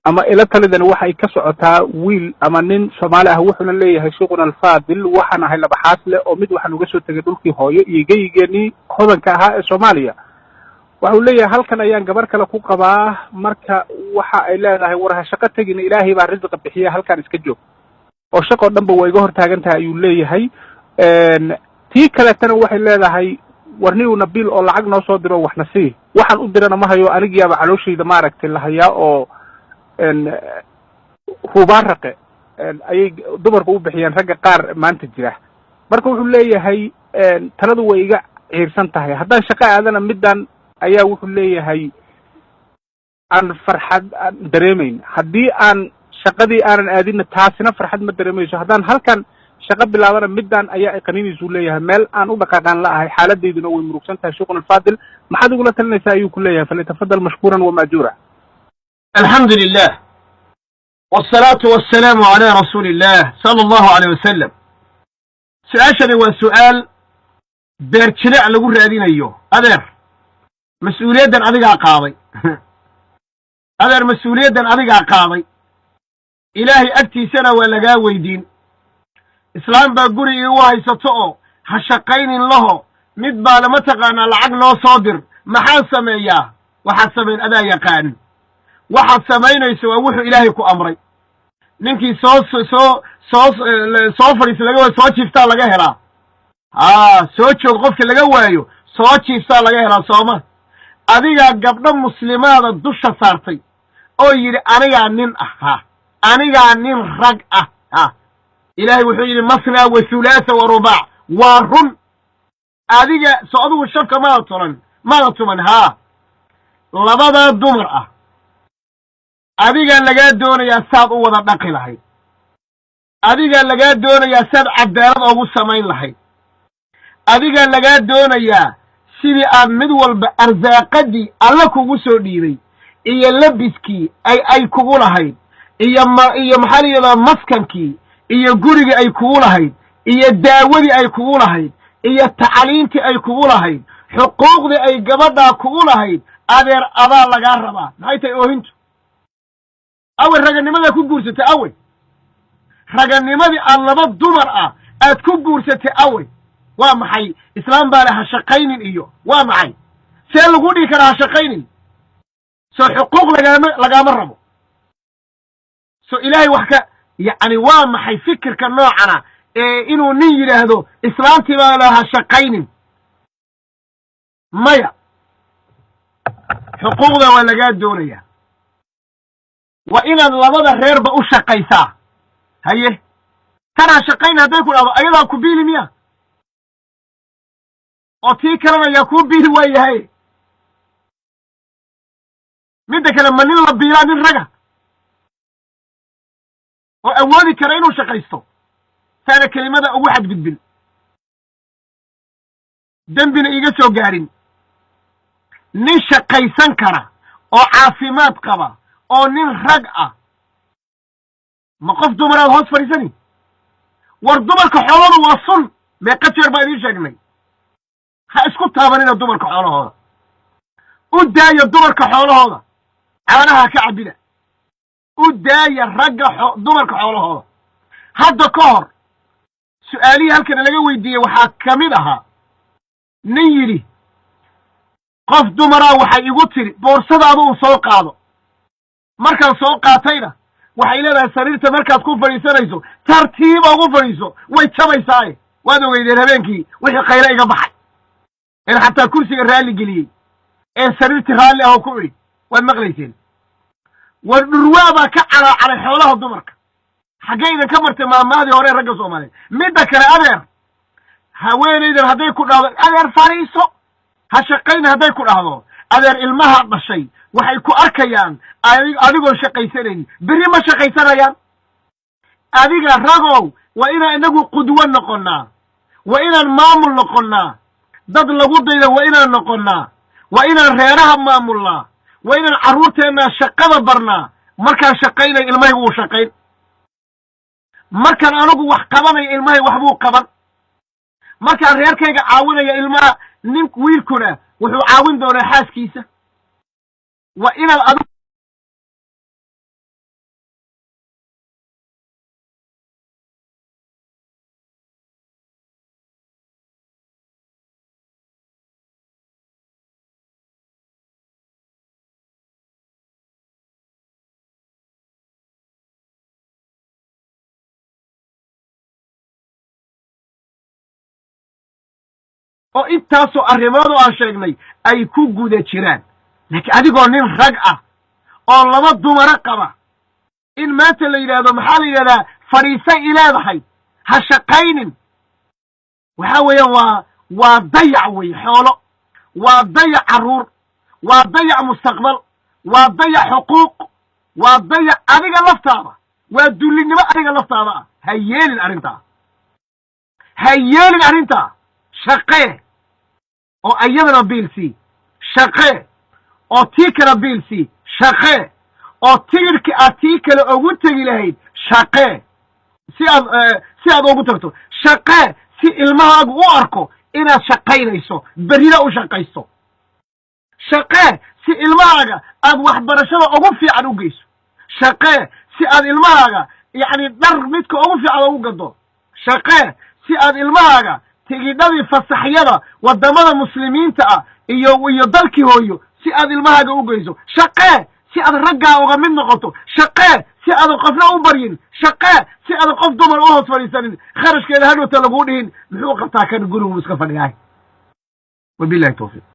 Ama ila talidani waxay ka socotaa wiil ama nin Soomaali ah. Wuxuuna leeyahay: "Sheikhuna alfaadil, waxaan ahay laba xaasle oo mid waxaan uga soo tegay dhulkii hooyo iyo geyigeenii hodanka ahaa ee Soomaaliya." Waxau leeyahay: "Halkan ayaan gabar kale ku qabaa. Marka waxa ay leedahay, 'War ha shaqo tegina, Ilaahay baa risiqa bixiya, halkaan iska joog,' oo shaqoo dhan ba waa iga hor taagan tahay," ayuu leeyahay. "Tii kaletana waxay leedahay, 'War niwna biil oo lacag noo soo diro, waxna sii.' Waxaan u dirana ma hayo, anigiyaaba calooshayda maaragtay la hayaa." Oo rubaaraqe ayay dumarku u bixiyeen ragga qaar maanta jira. Marka wuxuu leeyahay: "Taladu way iga ciirsan tahay. Haddaan shaqo aadana, middan ayaa," wuxuu leeyahay, "aan farxad aan dareemayn. Haddii aan shaqadii aanan aadinna, taasina farxad ma dareemayso. Haddaan halkan shaqo bilaabana, middan ayaa i qaniinaysu," leeyahay. "Meel aan u dhaqaaqaan la ahay, xaaladeyduna way murugsan tahay. Sheikhuna alfaadil, maxaad igula talinaysaa?" ayuu ku leeyahay. فليتفضل مشكورا ومأجورا. الحمد لله والصلاة والسلام على رسول الله صلى الله عليه وسلم. Su-aashani waa su-aal beer jilic lagu raadinayo. Adeer, mas-uuliyaddan adigaa qaaday. Adeer, mas-uuliyaddan adigaa qaaday, Ilaahay agtiisana waa lagaa weydiin. Islaam baa gurigii u haysato oo ha shaqaynin laho, mid baa lama taqaanaa, lacag noo soo dir, maxaan sameeyaa? Waxaad samayn adaa yaqaan. Waxaad samaynayso waa wuxuu Ilaahay ku amray. Ninkii soo fadhiisa laga waayo, soo jiiftaa laga helaa. Aa soo joog qofka laga waayo, soo jiiftaa laga helaa. Sooma adigaa gabdho muslimaada dusha saartay oo yidhi, "Anigaa nin ah, ha, anigaa nin rag ah"? Ha, Ilaahay wuxuu yidhi: مثنى وثلاث ورباع. Waa run. Adiga so adigu shafka maada tolan, maada tuman. Haa, labadaa dumar ah adigaa lagaa doonayaa saad u wada dhaqi lahayd, adigaa lagaa doonayaa saad cadaalad oogu samayn lahayd, adigaa lagaa doonayaa sidii aad mid walba arsaaqadii Alla kugu soo dhiibay iyo labiskii ay kugu lahayd iyo ma iyo maxaa la yidhahdaa, maskankii iyo gurigii ay kugu lahayd iyo daawadii ay kugu lahayd iyo tacliintii ay kugu lahayd, xuquuqdii ay gabadhaa kugu lahayd. Adeer, adaa lagaa rabaa. Maxay tahay oohintu? Awe raganimadaa ku guursatay? Awe raganimadii aad laba dumar ah aad ku guursatay? Awe waa maxay islaam baa le ha shaqaynin iyo waa maxay? See lagu dhihi karaa ha shaqaynin? Soo xuquuq lagaama rabo? So Ilaahay wax ka yacni, waa maxay fikirka noocana ee inuu nin yidhaahdo, "Islaamtii baa le ha shaqaynin"? Maya, xuquuqda waa lagaa doonayaa. Waa inaad labada reerba u shaqaysaa. Haye, tan ha shaqaynin hadday ku dhahdo, ayadaa ku biili miya? Oo tii kalena yaa kuu biili waayahay? Midda kale, ma nin la biilaa nin raga oo awoodi kara inuu shaqaysto? Saana kelimada ugu xadgudbin, dembina iiga soo gaadhin. Nin shaqaysan kara oo caafimaad qaba oo nin rag ah, ma qof dumaraad hoos fadhiisani? War dumarka xooladu waa sun. Meeqa jeer baa idiin sheegnay? Ha isku taabanina dumarka xoolahooda. U daaya dumarka xoolahooda, caanaha ka cabbida. U daaya ragga dumarka xoolahooda. Hadda ka hor su'aalihii halkana laga weydiiyey waxaa ka mid ahaa nin yidhi: "Qof dumaraa waxay igu tidhi, 'Boorsadaadu uu soo qaado.' Markaan soo qaatayna, waxay leedahay, 'Sariirta markaad ku fadhiisanayso, tartiiba ugu fadhiiso, way jabaysaaye.'" Waad ogeydeen habeenkii wixii khayre iga baxay een xataa kursiga raalli geliyey een sariirtii raalli ahoo ku idhi, waad maqlayseen. War dhurwaa baa ka calaacalay xoolaha dumarka. Xaggee idin ka martay maamaadii hore ragga Soomaaliyeed? Midda kale, adeer, haweenaydan hadday ku dhahdo, "Adeer, fadhiiso, ha shaqayna," hadday ku dhahdo, adeer, ilmaha dhashay waxay ku arkayaan adigoon shaqaysanaynin. Berri ma shaqaysanayaan. Adiga ragow, waa inaan inagu qudwo noqonnaa, waa inaan maamul noqonnaa, dad lagu dayda waa inaan noqonnaa, waa inaan reeraha maamulnaa, waa inaan carruurteennaa shaqada barnaa. Markaan shaqaynayo, ilmahaygu wuu shaqayn. Markaan anigu wax qabanayo, ilmahay waxbuu qaban. Markaan reerkayga caawinaya ilmaha, nin wiilkuna wuxuu caawin doonaa xaaskiisa. Waa inaad adigu oo intaasoo arrimood oo aan sheegnay ay ku guda jiraan. Laakiin adigoo nin rag ah oo laba dumara qaba, in maanta la yidhaahdo, maxaa la yidhahdaa, fadhiisa ileedahay, ha shaqaynin, waxaa weeyaan waa dayac wey xoolo, waa dayac carruur, waa dayac mustaqbal, waa dayac xuquuq, waa dayac adiga laftaada, waa dullinimo adiga laftaada ah. Ha yeelin arrintaa, ha yeelin arrintaa. Shaqee oo ayadana biil sii, shaqee oo tii kale biil sii, shaqee oo tigidhki aad tii kale ugu tegi lahayd shaqee si aad ugu tagto, shaqee si ilmahaagu u arko inaad shaqaynayso, berrina u shaqayso, shaqee si ilmahaaga aad waxbarashada ugu fiican u geyso, shaqee si aad ilmahaaga yacni dhar midka ugu fiican ugu gado, shaqee si aad ilmahaaga tigidhadii fasaxyada waddamada muslimiinta ah iyo dalkii hooyo si aad ilmahaaga u geyso, shaqee si aad raggaa uga mid noqoto, shaqee si aadan qofna u baryin, shaqee si aadan qof dumar u hoos fadhiisanin, kharashkeeda hadhowta laguu dhihin muxuu qabtaa kan gurigu iska fadhiyahay. Wabillahi tawfiiq.